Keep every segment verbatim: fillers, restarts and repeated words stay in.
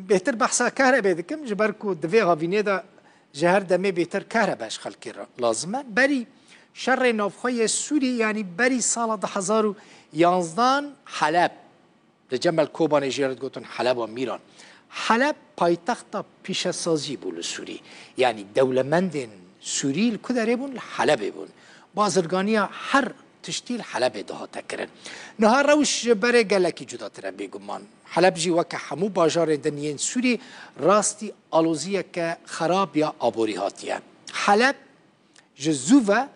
Bêhtir behsa kehrebê dikim, ji ber ku di vê havînê de ji her demê bêtir kehrebe ji xelkê re lazim e. Berî şerê navxwe yê Sûrî, yanî berî sala du hezar û yanzdan Heleb, li Cemel Kobanê jê re digotin Heleba Mîran. Heleb paytexta pîşesazî bû li Sûrî. Yanî dewlemendên Sûrî li ku derê bûn? Li Helebê bûn. Bazirganiya her tiştî li Helebê dihate kirin. Niha rewş ji berê gelekî cudatir e bêguman. Heleb jî weke hemû bajarên din yên Sûrî rastî aloziyeke xerab ya aborî hatiye. Heleb ji zû ve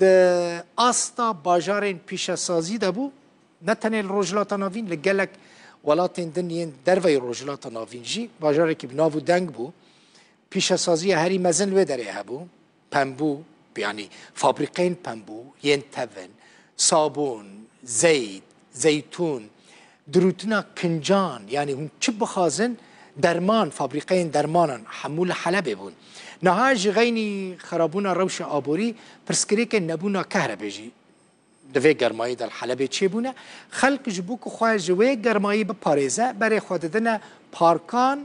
di asta bajarên pîşesazî de bû, ne tenê li Rojhilata Navîn, li gelek welatên din yên derveyî Rojhilata Navîn jî bajarekî bi nav û deng bû. Pîşesaziya herî mezin li wê derê hebû. Pembû, yanî fabrîqeyên pembû, yên tevin, sabûn, zeyt, zeytûn, dirûtina kincan, yanî hûn çi bixwazin, derman, fabrîqeyên dermanan, hemû li Helebê bûn. Niha ji xeynî xerabûna rewşa aborî, pirsgirêkên nebûna kehrebê jî di vê germayî de li Helebê çêbûne. Xelk ji bo ku xwe ji wê germayî biparêze, berê xwe didine parkan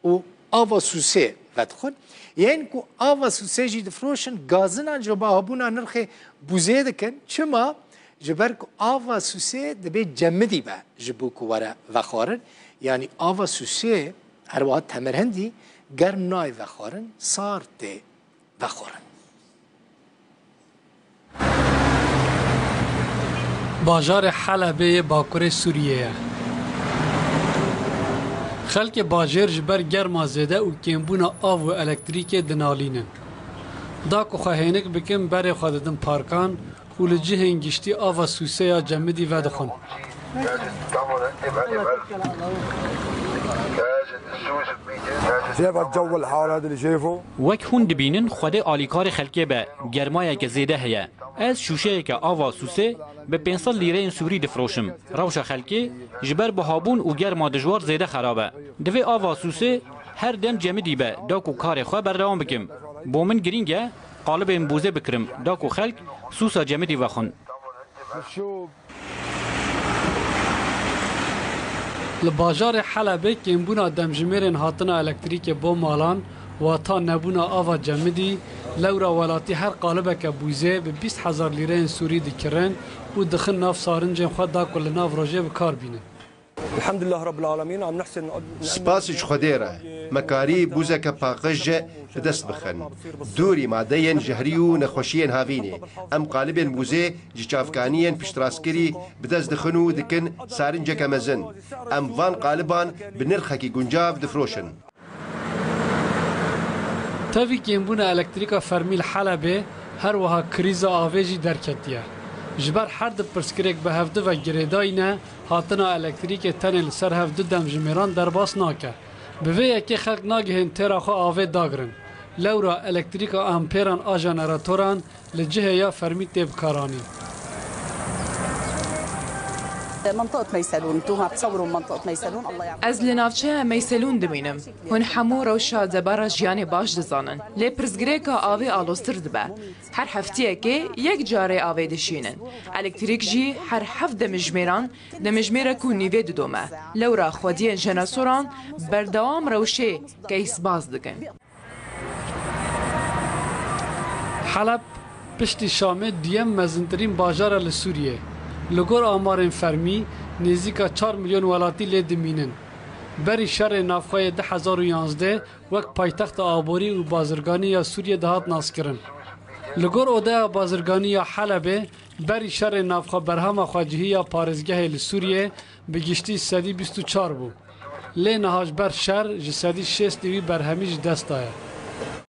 û ava sûsê vedixwin. Yên ku ava sûsê jî difroşin, gazinan ji bahabûna nirxê bûzê dikin. Çima? Ji ber ku ava sûsê dibê cemidî be ji bo ku were vexwarin. Yanî ava sûsê her wiha temirhindî germ nayê vexwarin, sar tê vexwarin. Bajarê Helebê yê Bakurê Sûriyê ye. Xelkê bajêr ji ber germa zêde û kêmbûna av û elektrîkê dinalînin. Da ku xwe hênik bikin, berê xwe didin parkan û li cihên giştî ava sûsê ya cemidî vedixwin. شايف الجو الحار هذا اللي شايفه؟ Wek hûn dibînin, Xwedê alîkarê xelkê be, germayeke zêde heye. Ez şûşeyeke ava sûsê bi pênc sed lîreyên sûrî difroşim. Rewşa xelkê ji ber bihabûn û germa dijwar zêde xerab e. Divê ava sûsê her dem cemidî be, da ku karê xwe berdewam bikim. Bo min girîng e, qalibên bûzê bikirim, da ku xelk sûsa cemidî vexwin. Li bajarê Helebê kêmbûna demjimêrên hatina elektrîkê bo malan, wata nebûna ava cemidî, lewra welatî her qalibeke bûzê bi bîst hezar lîreyên sûrî dikirin û dixin nav sarincên xwe da ku li nav rojê bi kar bînin. الحمد لله رب العالمين، عم نحسن. Spas ji Xwedê re, me karî bûzeke paqij bi dest bixin. Dûrî madeyên jehrî û nexweşiyên havînê, em qalibên bûzê ji çavkaniyên piştrastkirî bi dest dixin û dikin sarinceke mezin. Em van qaliban bi nirxekî guncav difroşin. Tevî kêmbûna elektrîka fermî li Helebê, her wiha krîza avê jî derketiye. Ji ber her du pirsgirêk bi hevdu ve girêdayî ne, hatina elektrîkê tenê li ser hev du demjimêran derbas nake. Bi vê yekê xelk nagihên têra xwe avê dagirin. Lewra elektrîka ampêran a jeneratoran li cihê ya fermî tê bikaranîn. منطقة ميسلون، انتوها بتصوروا منطقة ميسلون، الله يعطيكم. Ez li navçeya Meyselûn dimînim. Hûn hemû rewşa debara jiyanê baş dizanin. Lê pirsgirêka avê aloztir dibe. Her heftiyekê yek carê avê dişînin. Elektrîk jî her heft demijmêran, demijmêrek û nîvê didome. Lewra xwediyên jenesoran berdewam rewşê keysbaz dikin. Heleb piştî Şamê duyem mezintirîn bajar e li Sûriyê. Li gor amarên fermî, nêzîka çar milyon welatî lê dimînin. Berî şerê navxwe yê du hezar û yanzdeh wek paytexta aborî û bazirganî ya Sûriyê dihat naskirin. Li gor Odeya Bazirganî ya Helebê, berî şerê navxwe berhema xwecihî ya parêzgehê li Sûriyê bi giştî sedî bîst û çar bû. Lê niha ji ber şer ji sedî şêstî wî berhemî ji dest daye.